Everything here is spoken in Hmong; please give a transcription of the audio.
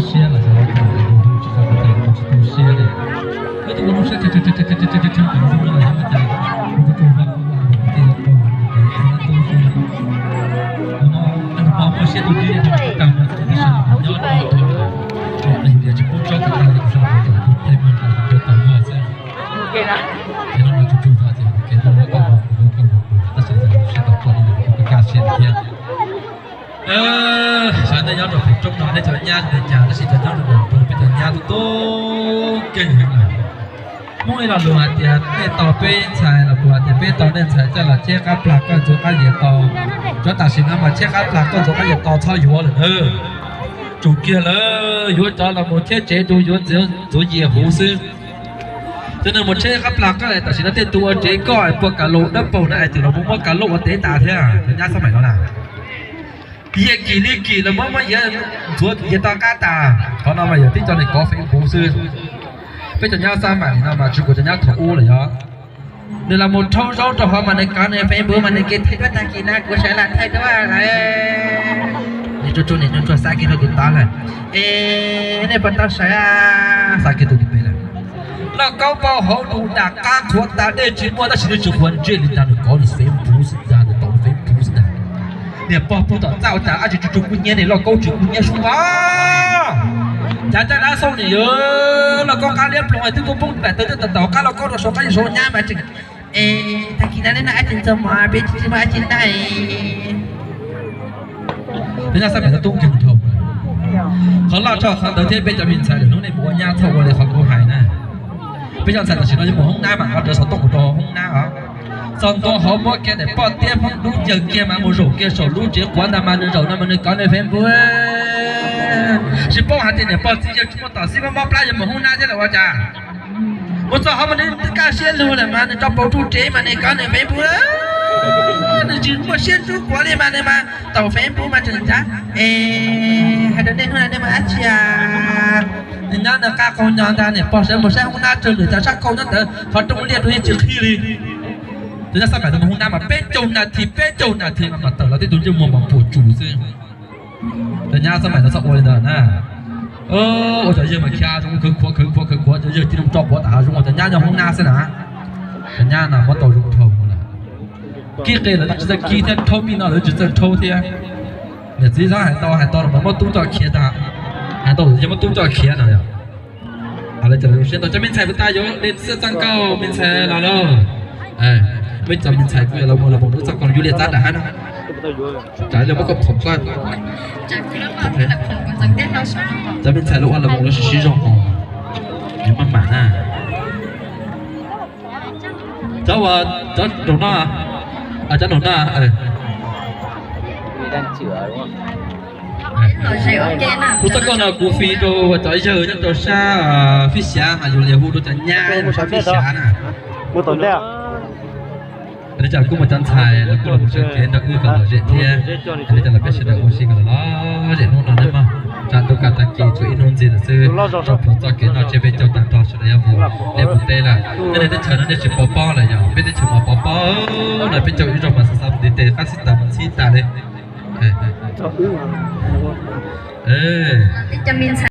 Siab los xyov, tsis tau siab li. Wb tus ua lub siab, no, muaj siab tus tib, tsis tau nyob no, yus tias tsis pub tsob kuv tag li kuv sab hauv thaum kuv ple muag rau kuv cov tau muag xwb. Ces no no tsuj tsuj tag ces kuv kev muaj koj muag kuv muag koj muag kuv, tab sis sib tau koj li kuv kaj siab thiab. Xav nej nyob rau pem roob no nej cov nyab li cas, tab sis cov nyob rau nram nroog peb cov nyab tub tub keej heev lawm. Muaj ib lo lus hais tias nej tau peb ntxhais los puas hais tias peb tau nej ntxhais coj los cheb qab plag koj ntxuav qab yias to. Cov tam sim no mas cheb qab plag koj ntxuav qab yias to txhob yuav lawm na. Tsum kiag lawm, yuav cov los mus cheb tsev rau yuav ntxuav yias huv xwb. Cov neeg mus cheb qab plag koj tam sim no tej tus ua tsev koj puas kav lus dawb paug na es twb los mus muab kav lus ua tev tas thiab cov nyab xab maim no na. Yias kim li kim los muab muab yias ntxuav yias to qab tas. Qhov no mas yog tib co neeg kov Facebook xwb. Peb cov nyab xab maim no mas tsis kuv cov nyab thaum ub lawm yog. Nws los mus rhaub zaub rau hov mas nws kov nws Facebook mas nws kev thaij duab tag kis na kuv sawv lam thaij duab. Nws tsuag tsuag nws tsuag tsuag xa kiag rau tus tod lawm. Es nej puas tau sawv? Xa kiag tus tus pem lawm. Lauj Kaub pab hauv lus dam qab qhuav tas dej tsis muaj tab sis nws tsis quav ntsej li ntag, nws kov nws Facebook xwb ntag, nws tau nws Facebook xwb ntag. Niam pog pug tom txaj ua cas ab tsi tsuag tsuag kub hnyiab ne, Lauj Kaub tsis kub hnyiab sub as. Cas caj dab xauj nim yog Lauj Kaub qab liab ploog twb tuaj poob nplaim taw twb tau tau qab Lauj Kaub rau saum qab saum nyab mas tseem. Es tag kis no nej noj ab tsi ntxuag mov peb tsis muaj ab tsi noj. Peb nyab xab maim no tub nkeeg dhau. Qhov loj tshaj qhov ntawd thiab peb cov me ntxhais lwm hnub nej mus ua nyab txhob ua li qhov kuv hais na. Peb cov ntxhais tam sim no yuav mus hoob nab mas qhov rawv xov tooj mus rau hoob nab os. Txog ntua hauv muab kiag daim poj tiab Hmoob dub cawg kiag mas mus zaum kiag saum lub tsev quav ntag mas nws zaum no mas nws kov nws Facebook. Tsis paub hais tias niam pog txiv yawg tsis muaj tom xib mob mob plab yuav mus hoob nab thiab lawm ua cas. Mus txog hauv mas nws kaj siab lug lawm mas nws tso pauv rau tsev mas nws kov nws Facebook. Nws tsis muaj siab ntsuj quav li mas nws mas tau Facebook mas tseem ncaj. Es hais rau nej hnub no nej mas dab tsi a? Nws nyob nws qab qau nyo ntag, niam pog sawv mus saib hoob nab tsawg lwm cas sab khau nyob ntawd qhov rooj liaj rau yeej tsis qhib li. Cov nyab xab maim no mus hoob nab mas peb caug nas this, peb caug nas this mas tawm los tib tug ntsej muag mas puas tsus xwb. Cov nyab xab maim no txhob ua li ntawd na. Ua cov yawg mas khiav zoo khawv khuav khawv khuav khawv khuav, cov yawg cia li tso quav tas hav zoov, cov nyab nyob hoob nab xwb na. Cov nyab no muab tau zoo dhau lawm. Kib qe lawv tsis txawj kib thiab, rhaub pij no lawv tsis txawj rhaub thiab. Niam txiv xav hais tau hais tau los muab tub coj khiav tag, hais tau yog muab tub coj khiav no yog. Lawv cov zoo siab ntau, cov me ntxhais puas tau yuav li xwb txaj nkauj, me ntxhais los lauj. Mej cov me ntxhais kuj yuav los mus los mus lub txaj nkauj yuav li txaj nram hab no. Tsam yog muab koj phom koj. Cov me ntxhais lub ua los mus lub sib sib zog hos, yuav maj mam na. Cov uas cov nraum no, cov nraum no. Kuv txoj koj no kuv fi rau cov yawg nyob rau sab Fij Xyav mas yus liam hu rau cov nyab rau sab Fij Xyav na. Li cas kuj muaj cov ntxhais los kuj los mus sawv kev nrog wb kom lom zem thiab. Li cas los peb sawv daws ua si kom lom zem hnub no nawb mog. Tsam ntuj kaj tag kis tshuav ib hnub ntxiv lawm xwb, tso plhuav txoj kev noj tsiab peb caug tag nrho sawv daws yuav mus, yuav mus teb lawm. Nyob nej teb chaws no nej tsis pov pob lawm yog, peb teb chaws mas pov pob na, peb caug ib zaug mas xav xav mus ntiv tes qab xib taws mus ntxhib tas li. Cov me ntxhais